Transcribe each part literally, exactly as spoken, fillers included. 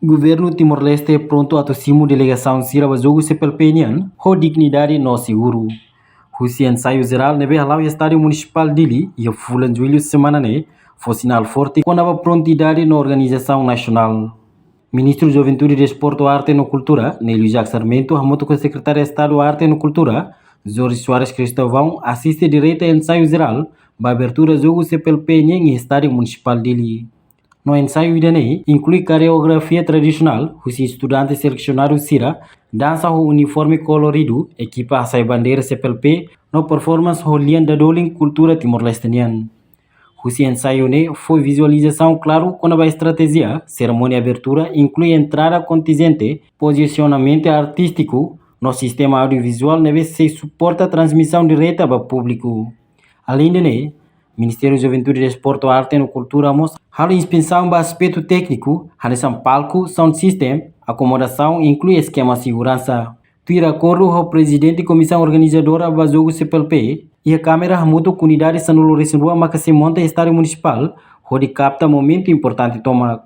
Governu Timor-Leste prontu atu simu delegasaun sira ba jogu C P L P nian ho dignidade no seguru. Husi ensaiu jerál ne'ebé hala'o iha Estádiu Munisipál Dili iha fulan Jullu semana ne'e, fó sinál forte kona-ba prontidade no organizasaun nasionál. Ministru Juventude, Desportu, Arte no Kultura, Nélio Jacques Sarmento, hamutuk ho Sekretáriu Estadu Arte no Kultura, Jorge Soares Cristóvão, asiste direta ensaiu jerál ba abertura jogu C P L P nian iha Estádiu Munisipál Dili. No ensaiu ida-ne'e inklui koreografia tradisionál husi estudante selesionadu sira, dansa ho uniforme koloridu, ekipa hasai bandeira C P L P, no performance ho lian dadolin kultura Timor-Leste nian. Husi ensaiu ne'e fó vizualizasaun klaru kona-ba estratéjia. Serimónia abertura inklui entrada kontinjente, pozisionamentu artístiku no sistema audiovizuál ne'ebé sei suporta transmisaun direta ba públiku. Aleinde ne'e, Ministériu Juventude, Desportu, Arte no Kultura mós halo inspesaun ba aspetu tékniku, hanesan palku, sound system, akomodasaun, inklui eskema seguransa. Tuir akordu ho Prezidente Komisaun Organizadora ba jogu C P L P, iha kámara hamutuk ho unidade sanulu-resin-rua maka sei monta Estádiu Munisipál, hodi kapta momentu importante tomak.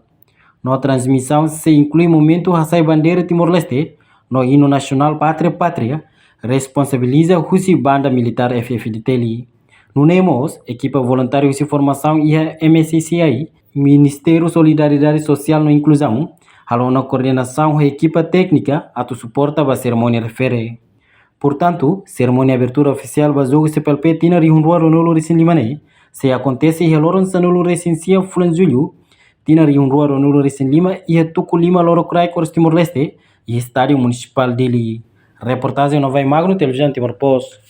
No transmisaun sei inklui momentu hasai bandeira Timor-Leste no inu nasionál Pátria Pátria, responsabiliza husi banda militár F F D T L. Nune'e mós, ekipa voluntáriu husi formasaun iha M S C I, Ministériu Solidariedade Sosiál no Inkluzaun, halo ona koordenasaun ho ekipa téknika atu suporta ba serimónia refere. Portantu, serimónia abertura ofisiál ba jogu C P L P tinan rihun rua ruanulu-resin-lima ne'e sei akontese iha loron sanulu-resin-sia fulan Jullu, tinan rihun rua ruanulu-resin-lima, iha tuku lima lorokraik oras Timor-Leste, iha Estádiu Munisipál Dili. Reportajen Novai Magno, Televizaun Timor Post.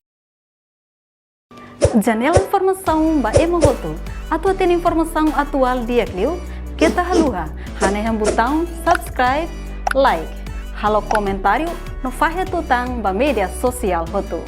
Janela informasaun ba ema hotu. Atu hatene informasaun atuál di'ak liu, keta haluha hanehan butaun subscribe, like, halo komentáriu no fahe tutan ba média sosiál hotu.